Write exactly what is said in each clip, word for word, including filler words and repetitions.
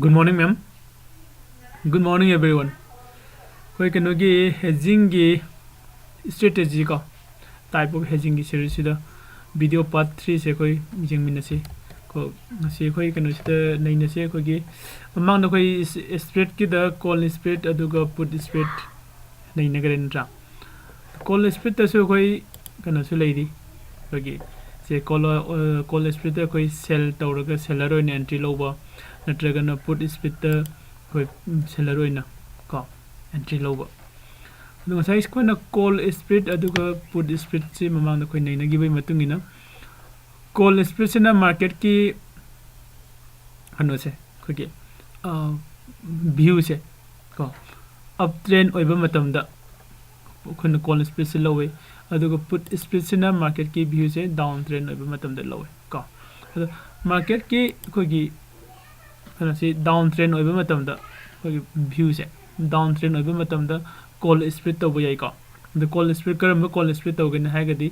Good morning, ma'am. Good morning, everyone. ꯑꯩꯈꯣꯏ ꯀꯩꯅꯣꯒꯤ hedgingꯒꯤ strategy ꯀꯣ, type of hedgingꯒꯤ series ꯁꯤꯗ video part three ꯁꯦ ꯑꯩꯈꯣꯏ ꯌꯦꯡꯃꯤꯟꯅꯁꯤ꯫ ꯀꯣ, ꯉꯁꯤ ꯑꯩꯈꯣꯏ ꯀꯩꯅꯣꯁꯤꯗ ꯅꯩꯅꯁꯤ꯫ ꯑꯩꯈꯣꯏꯒꯤ ꯃꯃꯥꯡꯗ ꯑꯩꯈꯣꯏ spreadꯀꯤꯗ call spread ꯑꯗꯨꯒ put spread ꯅꯩꯅꯈ꯭ꯔꯦ ꯅꯠꯇ꯭ꯔꯥ? Call spreadꯇꯁꯨ ꯑꯩꯈꯣꯏ ꯀꯩꯅꯣꯁꯨ ꯂꯩꯔꯤ꯫ ꯑꯩꯈꯣꯏꯒꯤ ꯁꯦ call, call spreadꯇ ꯑꯩꯈꯣꯏ sell ꯇꯧꯔꯒ seller ꯑꯣꯏꯅ entry ꯂꯧꯕ, ꯅꯠꯇ꯭ꯔꯒꯅ put spreadꯇ ꯑꯩꯈꯣꯏ seller ꯑꯣꯏꯅ ꯀꯣ entry ꯂꯧꯕ꯫ ꯑꯗꯣ ꯉꯁꯥꯏ ꯑꯩꯈꯣꯏꯅ call spread ꯑꯗꯨꯒ put spreadꯁꯤ ꯃꯃꯥꯡꯗ ꯑꯩꯈꯣꯏ ꯅꯩꯅꯈꯤꯕꯒꯤ ꯃꯇꯨꯡ ꯏꯟꯅ call spreadꯁꯤꯅ marketꯀꯤ ꯀꯩꯅꯣꯁꯦ, ꯑꯩꯈꯣꯏꯒꯤ viewꯁꯦ ꯀꯣ, up trend ꯑꯣꯏꯕ ꯃꯇꯝꯗ ꯑꯩꯈꯣꯏꯅ call spreadꯁꯦ ꯂꯧꯋꯤ, ꯑꯗꯨꯒ put spreadꯁꯤꯅ marketꯀꯤ viewꯁꯦ down trend ꯑꯣꯏꯕ ꯃꯇꯝꯗ ꯂꯧꯋꯤ ꯀꯣ꯫ ꯑꯗꯣ marketꯀꯤ ꯑꯩꯈꯣꯏꯒꯤ ꯀꯩꯅꯣꯁꯤ down trend ꯑꯣꯏꯕ ꯃꯇꯝꯗ ꯑꯩꯈꯣꯏꯒꯤ viewꯁꯦ down trend ꯑꯣꯏꯕ ꯃꯇꯝꯗ call spread ꯇꯧꯕ ꯌꯥꯏꯀꯣ꯫ ꯑꯗꯣ call spread ꯀꯔꯝꯕ call spread ꯇꯧꯒꯅꯤ ꯍꯥꯏꯔꯒꯗꯤ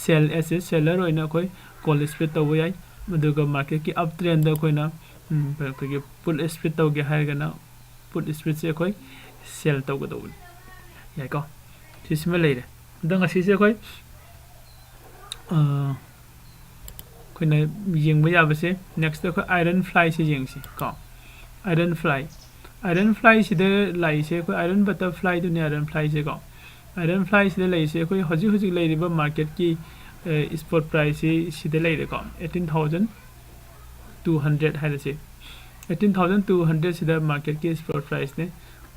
sell as a seller ꯑꯣꯏꯅ ꯑꯩꯈꯣꯏ call spread ꯇꯧꯕ ꯌꯥꯏ꯫ ꯑꯗꯨꯒ marketꯀꯤ up trendꯗ ꯑꯩꯈꯣꯏꯅ, ꯎꯝ, ꯑꯩꯈꯣꯏꯒꯤ put spread ꯇꯧꯒꯦ ꯍꯥꯏꯔꯒꯅ put spreadꯁꯦ ꯑꯩꯈꯣꯏ sell ꯇꯧꯒꯗꯧꯕꯅꯤ꯫ ꯌꯥꯏꯀꯣ? ꯁꯤꯁꯤꯃ ꯂꯩꯔꯦ꯫ ꯑꯗꯣ ꯉꯁꯤꯁꯦ ꯑꯩꯈꯣꯏ, ꯑ, ꯑꯩꯈꯣꯏꯅ ꯌꯦꯡꯕ ꯌꯥꯕꯁꯦ, next ꯑꯩꯈꯣꯏ iron flyꯁꯦ ꯌꯦꯡꯁꯤ ꯀꯣ꯫ Iron fly, iron flyꯁꯤꯗ ꯂꯥꯛꯏꯁꯦ ꯑꯩꯈꯣꯏ iron butterflyꯗꯨꯅꯦ, iron flyꯁꯦ ꯀꯣ꯫ Iron flyꯁꯤꯗ ꯂꯩꯔꯤꯁꯦ ꯑꯩꯈꯣꯏ ꯍꯧꯖꯤꯛ ꯍꯧꯖꯤꯛ ꯂꯩꯔꯤꯕ marketꯀꯤ, ꯑ, spot priceꯁꯤ ꯁꯤꯗ ꯂꯩꯔꯦꯀꯣ, eighteen thousand two hundred ꯍꯥꯏꯔꯁꯤ꯫ Eighteen thousand two hundredꯁꯤꯗ marketꯀꯤ spot priceꯅꯦ꯫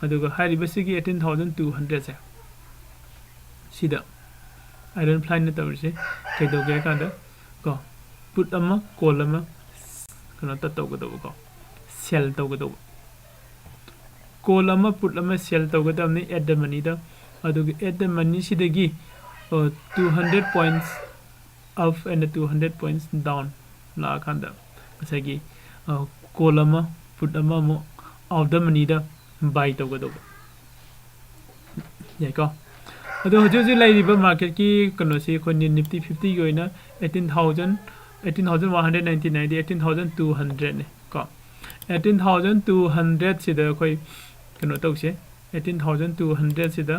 ꯑꯗꯨꯒ ꯍꯥꯏꯔꯤꯕꯁꯤꯒꯤ eighteen thousand two hundredꯁꯦ, ꯁꯤꯗ iron flyꯅ ꯇꯧꯔꯤꯁꯦ ꯀꯩꯗꯧꯒꯦ ꯍꯥꯏ ꯀꯥꯟꯗ ꯀꯣ, put ꯑꯃ call ꯑꯃ ꯀꯩꯅꯣ ꯇ-, ꯇꯧꯒꯗꯧꯕꯀꯣ, sell ꯇꯧꯒꯗꯧꯕ꯫ Call ꯑꯃ put ꯑꯃ sell ꯇꯧꯒꯗꯕꯅꯤ at the moneyꯗ꯫ ꯑꯗꯨꯒ at the moneyꯁꯤꯗꯒꯤ, ꯑ, two hundred points up and two hundred points down ꯂꯥꯛꯑꯀꯥꯟꯗ ꯉꯁꯥꯏꯒꯤ, ꯑ, call ꯑꯃ put ꯑꯃ ꯑꯃꯨꯛ out the moneyꯗ buy ꯇꯧꯒꯗꯧꯕ꯫ ꯌꯥꯏꯀꯣ? ꯑꯗꯣ ꯍꯧꯖꯤꯛ ꯍꯧꯖꯤꯛ ꯂꯩꯔꯤꯕ marketꯀꯤ ꯀꯩꯅꯣꯁꯤ ꯑꯩꯈꯣꯏ Nifty fiftyꯒꯤ ꯑꯣꯏꯅ eighteen thousand, eighteen thousand one hundred ninety-nine ꯗꯤ eighteen thousand two hundredꯅꯦ ꯀꯣ꯫ Eighteen thousand two hundred ꯁꯤꯗ ꯑꯩꯈꯣꯏ ꯀꯩꯅꯣ ꯇꯧꯁꯦ꯫ Eighteen thousand two hundred ꯁꯤꯗ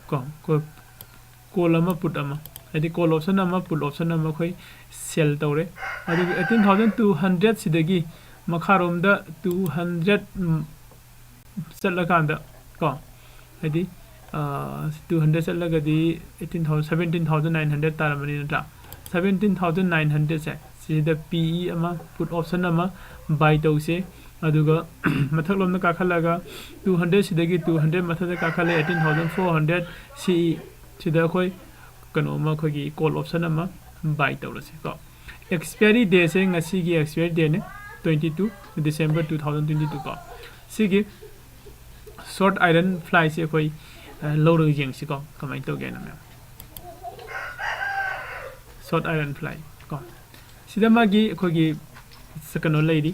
ꯀꯣ, ꯀꯣ, call ꯑꯃ put ꯑꯃ, ꯍꯥꯏꯗꯤ call option ꯑꯃ put option ꯑꯃ ꯑꯩꯈꯣꯏ sell ꯇꯧꯔꯦ꯫ ꯑꯗꯨꯒ eighteen thousand two hundred ꯁꯤꯗꯒꯤ ꯃꯈꯥꯔꯣꯝꯗ two hundred ꯆꯠꯂꯀꯥꯟꯗ ꯀꯣ, ꯍꯥꯏꯗꯤ two hundred ꯆꯠꯂꯒꯗꯤ eighteen thousand, seventeen thousand nine hundred ꯇꯥꯔꯝꯃꯅꯤ ꯅꯠꯇ꯭ꯔꯥ? Seventeen thousand nine hundred ꯁꯦ ꯁꯤꯗ P E ꯑꯃ, put option ꯑꯃ buy ꯇꯧꯁꯦ꯫ ꯑꯗꯨꯒ ꯃꯊꯛꯂꯣꯝꯗ ꯀꯥꯈꯠꯂꯒ two hundred ꯁꯤꯗꯒꯤ two hundred ꯃꯊꯛꯇ ꯀꯥꯈꯠꯂꯦ, eighteen thousand four hundred C E ꯁꯤꯗ ꯑꯩꯈꯣꯏ ꯀꯩꯅꯣ ꯑꯃ, ꯑꯩꯈꯣꯏꯒꯤ call option ꯑꯃ buy ꯇꯧꯔꯁꯤ ꯀꯣ꯫ Expiry date ꯁꯦ ꯉꯁꯤꯒꯤ expiry date ꯅꯦ, twenty two December two thousand twenty two ꯀꯣ꯫ ꯁꯤꯒꯤ short iron fly ꯁꯦ ꯑꯩꯈꯣꯏ ꯂꯧꯔꯒ ꯌꯦꯡꯁꯤꯀꯣ, ꯀꯃꯥꯏꯅ ꯇꯧꯒꯦꯅ ꯃꯌꯥꯝ꯫ Short iron fly ꯀꯣ, ꯁꯤꯗ ꯃꯥꯒꯤ ꯑꯩꯈꯣꯏꯒꯤ ꯀꯩꯅꯣ ꯂꯩꯔꯤ,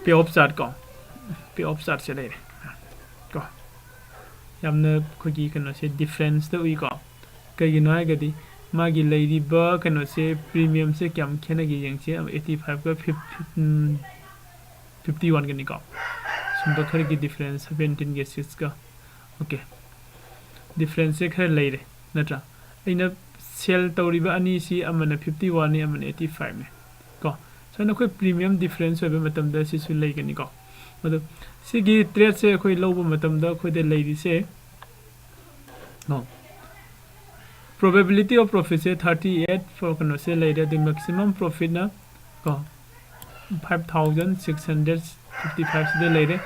pay off chart ꯀꯣ, pay off chart ꯁꯦ ꯂꯩꯔꯦ ꯀꯣ꯫ ꯌꯥꯝꯅ ꯑꯩꯈꯣꯏꯒꯤ ꯀꯩꯅꯣꯁꯦ difference ꯇ ꯎꯏꯀꯣ꯫ ꯀꯩꯒꯤꯅꯣ ꯍꯥꯏꯔꯒꯗꯤ ꯃꯥꯒꯤ ꯂꯩꯔꯤꯕ ꯀꯩꯅꯣꯁꯦ, premium ꯁꯦ ꯀꯌꯥꯝ ꯈꯦꯠꯅꯒꯦ ꯌꯦꯡꯁꯦ꯫ Eighty five ꯀ fifty one ꯒꯅꯤꯀꯣ꯫ ꯁꯨꯝꯕ ꯈꯔꯒꯤ difference, seventeen ꯒ six ꯀ꯫ Okay, difference ꯁꯦ ꯈꯔ ꯂꯩꯔꯦ ꯅꯠꯇ꯭ꯔꯥ? ꯑꯩꯅ sell ꯇꯧꯔꯤꯕ ꯑꯅꯤꯁꯤ ꯑꯃꯅ fifty one ꯅꯤ, ꯑꯃꯅ eighty five ꯅꯤ ꯀꯣ꯫ ꯁꯨꯃꯥꯏꯅ ꯑꯩꯈꯣꯏ premium difference ꯑꯣꯏꯕ ꯃꯇꯝꯗ ꯁꯤꯁꯨ ꯂꯩꯒꯅꯤꯀꯣ꯫ ꯑꯗꯣ ꯁꯤꯒꯤ trade ꯁꯦ ꯑꯩꯈꯣꯏ ꯂꯧꯕ ꯃꯇꯝꯗ ꯑꯩꯈꯣꯏꯗ ꯂꯩꯔꯤꯁꯦ, ꯀꯣ, probability of profit say thirty eight for ꯀꯩꯅꯣꯁꯦ ꯂꯩꯔꯦ꯫ ꯑꯗꯨ maximum profit ꯅ ꯀꯣ five thousand six hundred fifty five ꯁꯤꯗ ꯂꯩꯔꯦ꯫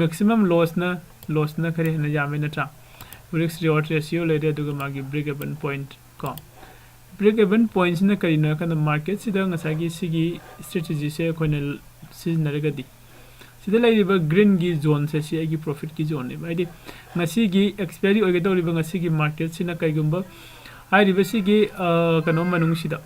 Maximum loss ꯅ, loss ꯅ ꯈꯔ ꯍꯦꯟꯅ ꯌꯥꯝꯃꯦ ꯅꯠꯇ꯭ꯔꯥ? Risk reward ratio ꯂꯩꯔꯦ, ꯑꯗꯨꯒ ꯃꯥꯒꯤ break even point ꯀꯣ꯫ Break even point ꯁꯤꯅ ꯀꯔꯤꯅꯣ ꯍꯥꯏꯔꯀꯥꯟꯗ market ꯁꯤꯗ ꯉꯁꯥꯏꯒꯤ ꯁꯤꯒꯤ strategy ꯁꯦ ꯑꯩꯈꯣꯏꯅ ꯁꯤꯖꯤꯟꯅꯔꯒꯗꯤ ꯁꯤꯗ ꯂꯩꯔꯤꯕ green ꯒꯤ zone ꯁꯦ ꯁꯤ ꯑꯩꯒꯤ profit ꯀꯤ zone ꯅꯦꯕ꯫ ꯍꯥꯏꯗꯤ ꯉꯁꯤꯒꯤ expiry ꯑꯣꯏꯒꯗꯧꯔꯤꯕ ꯉꯁꯤꯒꯤ market ꯁꯤꯅ ꯀꯩꯒꯨꯝꯕ ꯍꯥꯏꯔꯤꯕ ꯁꯤꯒꯤ, ꯑ, ꯀꯩꯅꯣ ꯃꯅꯨꯡꯁꯤꯗ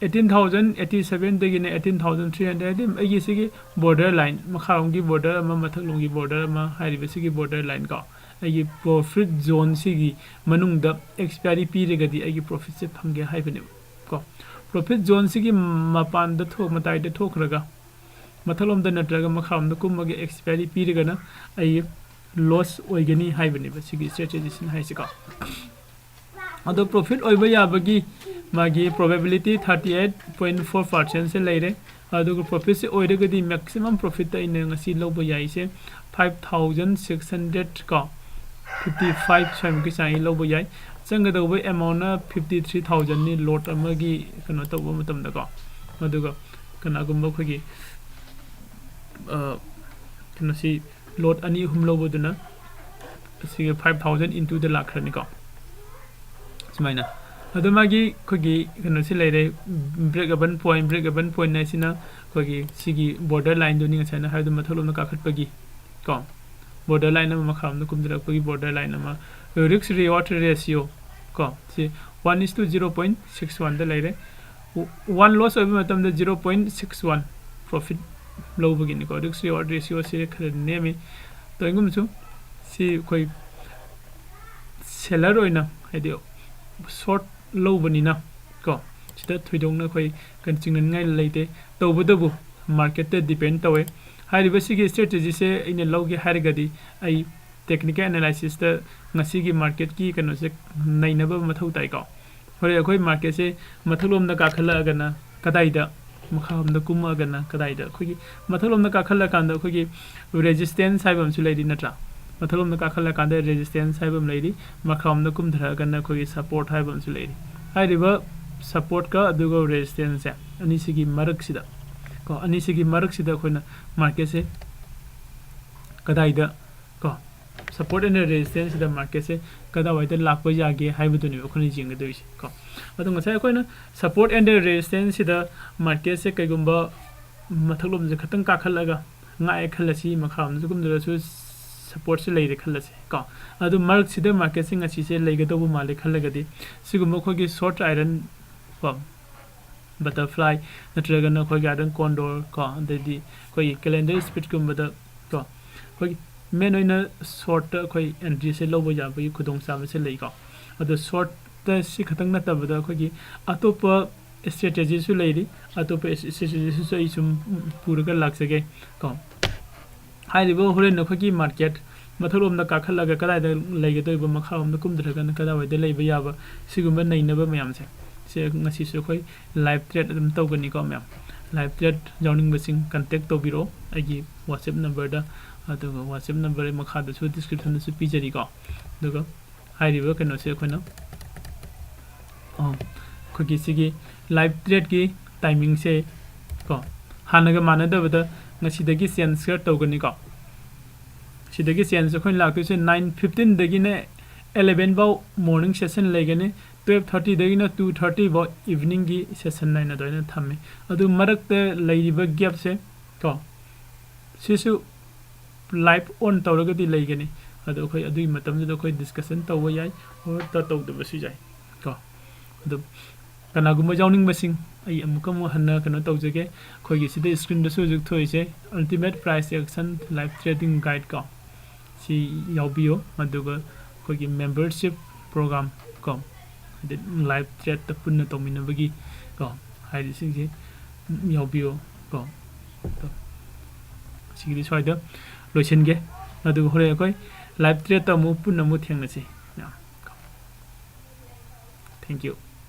eighteen thousand eighty seven ꯗꯒꯤꯅ eighteen thousand three hundred, ꯍꯥꯏꯗꯤ ꯑꯩꯒꯤ ꯁꯤꯒꯤ border line, ꯃꯈꯥꯔꯣꯝꯒꯤ border ꯑꯃ, ꯃꯊꯛꯂꯣꯝꯒꯤ border ꯑꯃ, ꯍꯥꯏꯔꯤꯕ ꯁꯤꯒꯤ border line ꯀꯣ, ꯑꯩꯒꯤ profit zone ꯁꯤꯒꯤ ꯃꯅꯨꯡꯗ expiry ꯄꯤꯔꯒꯗꯤ ꯑꯩꯒꯤ profit ꯁꯦ ꯐꯪꯒꯦ ꯍꯥꯏꯕꯅꯦꯕ ꯀꯣ꯫ profit zoneꯁꯤꯒꯤ ꯃꯄꯥꯟꯗ ꯊꯣꯛ ꯃꯇꯥꯏꯗ ꯊꯣꯛꯈ꯭ꯔꯒ ꯃꯊꯛꯂꯣꯝꯗ ꯅꯠꯇ꯭ꯔꯒ ꯃꯈꯥꯔꯣꯝꯗ ꯀꯨꯝꯃꯒ expiry ꯄꯤꯔꯒꯅ ꯑꯩ loss ꯑꯣꯏꯒꯅꯤ ꯍꯥꯏꯕꯅꯦꯕ ꯁꯤꯒꯤ strategiesꯅ ꯍꯥꯏꯁꯤꯀꯣ꯫ ꯑꯗꯣ profit ꯑꯣꯏꯕ ꯌꯥꯕꯒꯤ ꯃꯥꯒꯤ probability thirty eight point four percentꯁꯦ ꯂꯩꯔꯦ꯫ ꯑꯗꯨꯒ profitꯁꯦ ꯑꯣꯏꯔꯒꯗꯤ maximum profitꯇ ꯑꯩꯅ ꯉꯁꯤ ꯂꯧꯕ ꯌꯥꯏꯁꯦ five thousand six hundred ꯀꯣ fifty five ꯁ꯭ꯋꯥꯏꯃꯨꯛꯀꯤ ꯆꯥꯡ ꯑꯩ ꯂꯧꯕ ꯌꯥꯏ꯫ ꯆꯪꯒꯗꯧꯕ amountꯅ fifty three thousandꯅꯤ lot ꯑꯃꯒꯤ ꯀꯩꯅꯣ ꯇꯧꯕ ꯃꯇꯝꯗꯀꯣ꯫ ꯑꯗꯨꯒ ꯀꯅꯥꯒꯨꯝꯕ ꯑꯩꯈꯣꯏꯒꯤ ꯀꯩꯅꯣꯁꯤ lot ꯑꯅꯤ ꯑꯍꯨꯝ ꯂꯧꯕꯗꯨꯅ ꯑꯁꯤꯒꯤ five thousand intoꯗ ꯂꯥꯛꯈ꯭ꯔꯅꯤꯀꯣ꯫ ꯁꯨꯃꯥꯏꯅ꯫ ꯑꯗꯣ ꯃꯥꯒꯤ ꯑꯩꯈꯣꯏꯒꯤ ꯀꯩꯅꯣꯁꯤ ꯂꯩꯔꯦ, break even point, break even point ꯍꯥꯏꯁꯤꯅ ꯑꯩꯈꯣꯏꯒꯤ ꯁꯤꯒꯤ border lineꯗꯨꯅꯤ, ꯉꯁꯥꯏꯅ ꯍꯥꯏꯕꯗꯣ ꯃꯊꯛꯂꯣꯝꯗ ꯀꯥꯈꯠꯄꯒꯤ ꯀꯣ, border line ꯑꯃ ꯃꯈꯥꯔꯣꯝꯗ ꯀꯨꯝꯊꯔꯛꯄꯒꯤ border line ꯑꯃ꯫ Risk reward ratio ꯀꯣ, ꯁꯤ one is to zero point six oneꯗ ꯂꯩꯔꯦ꯫ One loss ꯑꯣꯏꯕ ꯃꯇꯝꯗ zero point six one profit ꯂꯧꯕꯒꯤꯅꯤꯀꯣ꯫ Risk reward ratioꯁꯦ ꯈꯔ ꯅꯦꯝꯃꯤ꯫ ꯇꯧꯏꯒꯨꯝꯕꯁꯨ ꯁꯤ ꯑꯩꯈꯣꯏ seller ꯑꯣꯏꯅ, ꯍꯥꯏꯗꯤ short ꯂꯧꯕꯅꯤꯅ ꯀꯣ, ꯁꯤꯗ ꯊꯣꯏꯗꯣꯛꯅ ꯑꯩꯈꯣꯏ ꯀꯩꯅꯣ ꯆꯤꯡꯅꯅꯤꯡꯉꯥꯏ ꯂꯩꯇꯦ꯫ ꯇꯧꯕꯇꯕꯨ marketꯇ depend ꯇꯧꯋꯦ꯫ ꯍꯥꯏꯔꯤꯕ ꯁꯤꯒꯤ strategyꯁꯦ ꯑꯩꯅ ꯂꯧꯒꯦ ꯍꯥꯏꯔꯒꯗꯤ ꯑꯩ technical analysisꯇ ꯉꯁꯤꯒꯤ marketꯀꯤ ꯀꯩꯅꯣꯁꯦ ꯅꯩꯅꯕ ꯃꯊꯧ ꯇꯥꯏꯀꯣ꯫ ꯍꯣꯔꯦꯟ ꯑꯩꯈꯣꯏ marketꯁꯦ ꯃꯊꯛꯂꯣꯝꯗ ꯀꯥꯈꯠꯂꯛꯑꯒꯅ ꯀꯗꯥꯏꯗ, ꯃꯈꯥꯔꯣꯝꯗ ꯀꯨꯝꯃꯛꯑꯒꯅ ꯀꯗꯥꯏꯗ, ꯑꯩꯈꯣꯏꯒꯤ ꯃꯊꯛꯂꯣꯝꯗ ꯀꯥꯈꯠꯂꯀꯥꯟꯗ ꯑꯩꯈꯣꯏꯒꯤ resistance ꯍꯥꯏꯕ ꯑꯃꯁꯨ ꯂꯩꯔꯤ ꯅꯠꯇ꯭ꯔꯥ? ꯃꯊꯛꯂꯣꯝꯗ ꯀꯥꯈꯠꯂꯀꯥꯟꯗ resistance ꯍꯥꯏꯕ ꯑꯃ ꯂꯩꯔꯤ, ꯃꯈꯥꯔꯣꯝꯗ ꯀꯨꯝꯊꯔꯛꯑꯒꯅ ꯑꯩꯈꯣꯏꯒꯤ support ꯍꯥꯏꯕ ꯑꯃꯁꯨ ꯂꯩꯔꯤ꯫ ꯍꯥꯏꯔꯤꯕ supportꯀ ꯑꯗꯨꯒ resistanceꯁꯦ ꯑꯅꯤꯁꯤꯒꯤ ꯃꯔꯛꯁꯤꯗ ꯀꯣ, ꯑꯅꯤꯁꯤꯒꯤ ꯃꯔꯛꯁꯤꯗ ꯑꯩꯈꯣꯏꯅ marketꯁꯦ ꯀꯗꯥꯏꯗ ꯀꯣ, support and resistanceꯁꯤꯗ marketꯁꯦ ꯀꯗꯥꯏꯋꯥꯏꯗ ꯂꯥꯛꯄ ꯌꯥꯒꯦ ꯍꯥꯏꯕꯗꯨꯅꯦꯕ ꯑꯩꯈꯣꯏꯅ ꯌꯦꯡꯒꯗꯣꯏꯁꯦ ꯀꯣ꯫ ꯑꯗꯣ ꯉꯁꯥꯏ ꯑꯩꯈꯣꯏꯅ support and resistanceꯁꯤꯗ marketꯁꯦ ꯀꯩꯒꯨꯝꯕ ꯃꯊꯛꯂꯣꯝꯁꯦ ꯈꯤꯇꯪ ꯀꯥꯈꯠꯂꯒ ꯉꯥꯛꯑꯦ ꯈꯜꯂꯁꯤ, ꯃꯈꯥꯔꯣꯝꯗꯁꯨ ꯀꯨꯝꯗ꯭ꯔꯁꯨ supportꯁꯦ ꯂꯩꯔꯦ ꯈꯜꯂꯁꯤ ꯀꯣ꯫ ꯑꯗꯨ ꯃꯔꯛꯁꯤꯗ marketꯁꯦ ꯉꯁꯤꯁꯦ ꯂꯩꯒꯗꯧꯕ ꯃꯥꯜꯂꯦ ꯈꯜꯂꯒꯗꯤ ꯁꯤꯒꯨꯝꯕ ꯑꯩꯈꯣꯏꯒꯤ short iron ꯀꯣ, butterfly ꯅꯠꯇ꯭ꯔꯒꯅ ꯑꯩꯈꯣꯏꯒꯤ iron condor ꯀꯣ, ꯑꯗꯩꯗꯤ ꯑꯩꯈꯣꯏꯒꯤ calendar splitꯀꯨꯝꯕꯗ ꯀꯣ, ꯑꯩꯈꯣꯏꯒꯤ main ꯑꯣꯏꯅ shortꯇ ꯑꯩꯈꯣꯏ entryꯁꯦ ꯂꯧꯕ ꯌꯥꯕꯒꯤ ꯈꯨꯗꯣꯡꯆꯥꯕꯁꯦ ꯂꯩꯀꯣ꯫ ꯑꯗꯣ shortꯇ ꯁꯤ ꯈꯛꯇꯪ ꯅꯠꯇꯕꯗ ꯑꯩꯈꯣꯏꯒꯤ ꯑꯇꯣꯞꯄ ꯁ꯭ꯇ꯭ꯔꯦꯇꯦꯖꯤꯁꯨ ꯂꯩꯔꯤ꯫ ꯑꯇꯣꯞꯄ ꯁ꯭ꯇ꯭ꯔꯦꯇꯦꯖꯤꯁꯨ ꯑꯩ ꯁꯨꯝ ꯄꯨꯔꯒ ꯂꯥꯛꯆꯒꯦ ꯀꯣ꯫ ꯍꯥꯏꯔꯤꯕ ꯍꯣꯔꯦꯟ ꯑꯩꯈꯣꯏꯒꯤ ꯃꯥꯔꯀꯦꯠ ꯃꯊꯛꯂꯣꯝꯗ ꯀꯥꯈꯠꯂꯒ ꯀꯗꯥꯏꯗ ꯂꯩꯒꯗꯧꯔꯤꯕ, ꯃꯈꯥꯔꯣꯝꯗ ꯀꯨꯝꯊꯔꯒꯅ ꯀꯗꯥꯏꯋꯥꯏꯗ ꯂꯩꯕ ꯌꯥꯕ, ꯁꯤꯒꯨꯝꯕ ꯅꯩꯅꯕ ꯃꯌꯥꯝꯁꯦ, ꯁꯤ ꯉꯁꯤꯁꯨ ꯑꯩꯈꯣꯏ ꯂꯥꯏꯚ ꯇ꯭ꯔꯦꯠ ꯑꯗꯨꯝ ꯇꯧꯒꯅꯤꯀꯣ ꯃꯌꯥꯝ꯫ ꯂꯥꯏꯚ ꯇ꯭ꯔꯦꯠ ꯌꯥꯎꯅꯤꯡꯕꯁꯤꯡ ꯀꯟꯇꯦꯛ ꯇꯧꯕꯤꯔꯛꯑꯣ ꯑꯩꯒꯤ WhatsApp ꯅꯝꯕꯔꯗ, ꯑꯗꯨꯒ WhatsApp ꯅꯝꯕꯔ ꯑꯩ ꯃꯈꯥꯗꯁꯨ ꯗꯤꯁꯀ꯭ꯔꯤꯞꯁꯟꯗꯁꯨ ꯄꯤꯖꯔꯤꯀꯣ꯫ ꯑꯗꯨꯒ ꯍꯥꯏꯔꯤꯕ ꯀꯩꯅꯣꯁꯦ ꯑꯩꯈꯣꯏꯅ, ꯑ, ꯑꯩꯈꯣꯏꯒꯤ ꯁꯤꯒꯤ ꯂꯥꯏꯚ ꯇ꯭ꯔꯦꯠꯀꯤ ꯇꯥꯏꯃꯤꯡꯁꯦ ꯀꯣ, ꯍꯥꯟꯅꯒ ꯃꯥꯟꯅꯗꯕꯗ ꯉꯁꯤꯗꯒꯤ ꯆꯦꯟꯖ ꯈꯔ ꯇꯧꯒꯅꯤꯀꯣ꯫ ꯁꯤꯗꯒꯤ ꯆꯦꯟꯖ ꯑꯩꯈꯣꯏꯅ ꯂꯥꯛꯇꯣꯏꯁꯦ ꯅꯥꯏꯟ ꯐꯤꯐꯇꯤꯟꯗꯒꯤꯅ ꯑꯦꯂꯦꯚꯦꯟ ꯐꯥꯎ ꯃꯣꯔꯅꯤꯡ ꯁꯦꯁꯟ ꯂꯩꯒꯅꯤ, ꯇꯨꯌꯦꯜꯞ ꯊꯥꯔꯇꯤꯗꯒꯤꯅ ꯇꯨ ꯊꯥꯔꯇꯤ ꯐꯥꯎ ꯏꯚꯤꯅꯤꯡꯒꯤ ꯁꯦꯁꯟ ꯍꯥꯏꯅ ꯑꯗꯨꯃꯥꯏꯅ ꯊꯝꯃꯤ꯫ ꯑꯗꯨ ꯃꯔꯛꯇ ꯂꯩꯔꯤꯕ ꯒꯦꯞꯁꯦ ꯀꯣ, ꯁꯤꯁꯨ ꯂꯥꯏꯚ ꯑꯣꯟ ꯇꯧꯔꯒꯗꯤ ꯂꯩꯒꯅꯤ꯫ ꯑꯗꯣ ꯑꯩꯈꯣꯏ ꯑꯗꯨꯒꯤ ꯃꯇꯝꯗꯨꯗ ꯑꯩꯈꯣꯏ ꯗꯤꯁꯀꯁꯟ ꯇꯧꯕ ꯌꯥꯏ, ꯑꯣꯔ ꯇꯧꯗꯕꯁꯨ ꯌꯥꯏ ꯀꯣ꯫ ꯑꯗꯣ ꯀꯅꯥꯒꯨꯝꯕ ꯌꯥꯎꯅꯤꯡꯕꯁꯤꯡ, ꯑꯩ ꯑꯃꯨꯛꯀ ꯑꯃꯨꯛ ꯍꯟꯅ ꯀꯩꯅꯣ ꯇꯧꯖꯒꯦ꯫ ꯑꯩꯈꯣꯏꯒꯤ ꯁꯤꯗ ꯁ꯭ꯀ꯭ꯔꯤꯟꯗꯁꯨ ꯍꯧꯖꯤꯛ ꯊꯣꯛꯏꯁꯦ Ultimate Price Action Live Trading Guide ꯀꯣ, ꯁꯤ ꯌꯥꯎꯕꯤꯌꯨ꯫ ꯑꯗꯨꯒ ꯑꯩꯈꯣꯏꯒꯤ ꯃꯦꯝꯕꯔꯁꯤꯞ ꯄ꯭ꯔꯣꯒ꯭ꯔꯥꯝ ꯀꯣ, ꯍꯥꯏꯗꯤ ꯂꯥꯏꯚ ꯇ꯭ꯔꯦꯠꯇ ꯄꯨꯟꯅ ꯇꯧꯃꯤꯟꯅꯕꯒꯤ ꯀꯣ, ꯍꯥꯏꯔꯤꯁꯤꯡꯁꯦ ꯌꯥꯎꯕꯤꯌꯨ ꯀꯣ꯫ ꯑꯗꯣ ꯁꯤꯒꯤꯗꯤ ꯁ꯭ꯋꯥꯏꯗ ꯂꯣꯏꯁꯤꯟꯒꯦ꯫ ꯑꯗꯨꯒ ꯍꯣꯔꯦꯟ ꯑꯩꯈꯣꯏ ꯂꯥꯏꯚ ꯇ꯭ꯔꯦꯠꯇ ꯑꯃꯨꯛ ꯄꯨꯟꯅ ꯑꯃꯨꯛ ꯊꯦꯡꯅꯁꯤ꯫ Thank you꯫